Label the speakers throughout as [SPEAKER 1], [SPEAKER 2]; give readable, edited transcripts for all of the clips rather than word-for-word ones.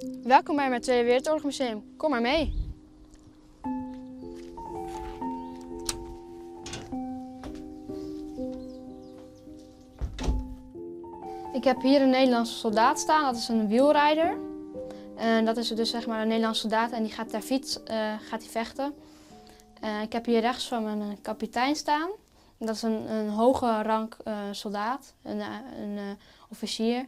[SPEAKER 1] Welkom by mijn Tweede Wereldoorlog Museum. Kom maar mee. Ik heb hier een Nederlandse soldaat staan, dat is een wielrijder. En dat is dus zeg maar een Nederlandse soldaat en die gaat ter fiets uh, gaat die vechten. Uh, ik heb hier rechts van me een kapitein staan. Dat is een, een hoge rank uh, soldaat, een, een officier.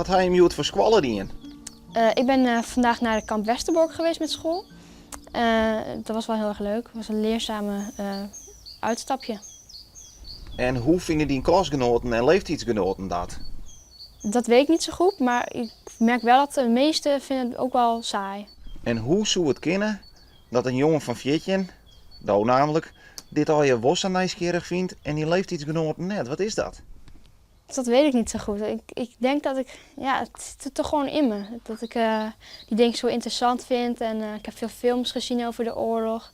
[SPEAKER 2] Wat ha jim hjoed foar skoalle dien?
[SPEAKER 1] Uh, ik ben uh, vandaag naar de kamp Westerbork geweest met school. Uh, dat was wel heel erg leuk. Het was een leerzame uitstapje.
[SPEAKER 2] En hoe fine dyn klasgenoaten en leeftiidsgenoaten dat?
[SPEAKER 1] Dat weet ik niet zo goed, maar ik merk wel dat de meesten vinden het ook wel saai.
[SPEAKER 2] En hoe soe it kinne dat in jonge fan 14, do namelijk, dit allegear wol sa nijsgjirrich fynt en dyn leeftiidsgenoaten net? Wat is dat?
[SPEAKER 1] Dat weet ik niet zo goed. Ik, ik denk dat ik, ja, het zit toch gewoon in me. Dat ik uh, die dingen zo interessant vind en uh, ik heb veel films gezien over de oorlog.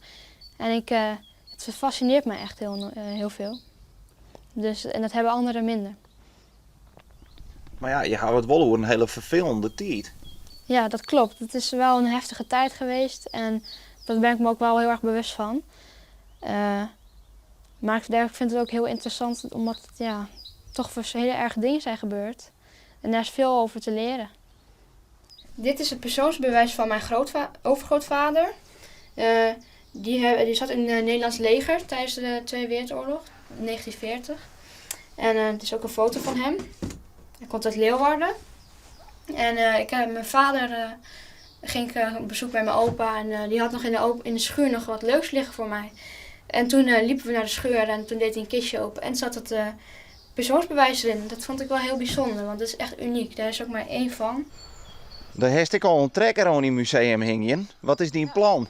[SPEAKER 1] En ik, uh, het fascineert me echt heel, heel veel. Dus, en dat hebben anderen minder.
[SPEAKER 2] Mar ja, je hawwe it wol oer in hiele ferfelende tiid.
[SPEAKER 1] Ja, dat klopt. Het is wel een heftige tijd geweest en daar ben ik me ook wel heel erg bewust van. Uh, maar ik vind het ook heel interessant omdat het ja, toch voor hele erge dingen zijn gebeurd. En daar is veel over te leren. Dit is het persoonsbewijs van mijn overgrootvader. Uh, die, die zat in het Nederlands leger tijdens de Tweede Wereldoorlog, 1940. En uh, het is ook een foto van hem. Hij komt uit Leeuwarden. En uh, ik heb mijn vader uh, ging ik op bezoek bij mijn opa en die had nog in de, in de schuur nog wat leuks liggen voor mij. En toen liepen we naar de schuur en toen deed hij een kistje open en zat het persoonsbewijs erin. Dat vond ik wel heel bijzonder, want het is echt uniek. Daar is ook maar één van.
[SPEAKER 2] Dêr hast ek al in trekker oan dyn museum hingjen. Wat is dyn plan?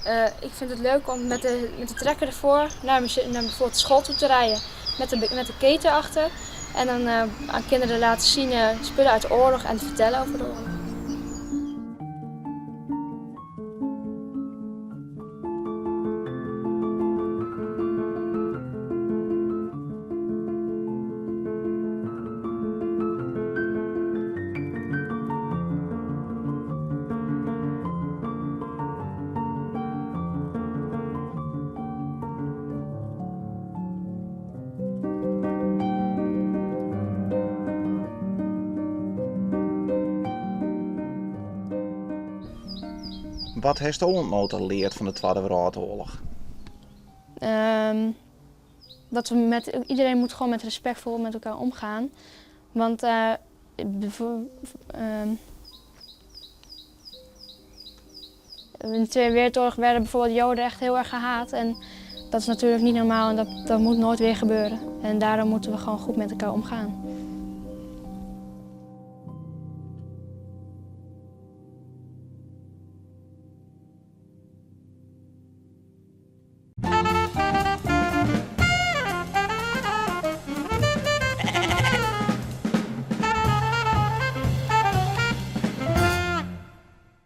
[SPEAKER 1] Uh, ik vind het leuk om met de, met de trekker ervoor naar, naar bijvoorbeeld school toe te rijden. Met de, met de keten achter. En dan uh, aan kinderen laten zien uh, spullen uit de oorlog en vertellen over de oorlog.
[SPEAKER 2] Wat hast oant no ta leard fan de Twadde Wrâldoarloch?
[SPEAKER 1] Um, dat we met, iedereen moet gewoon met respectvol met elkaar omgaan. Want uh, um, in de Tweede Wereldoorlog werden bijvoorbeeld Joden echt heel erg gehaat. En dat is natuurlijk niet normaal en dat, dat moet nooit weer gebeuren. En daarom moeten we gewoon goed met elkaar omgaan.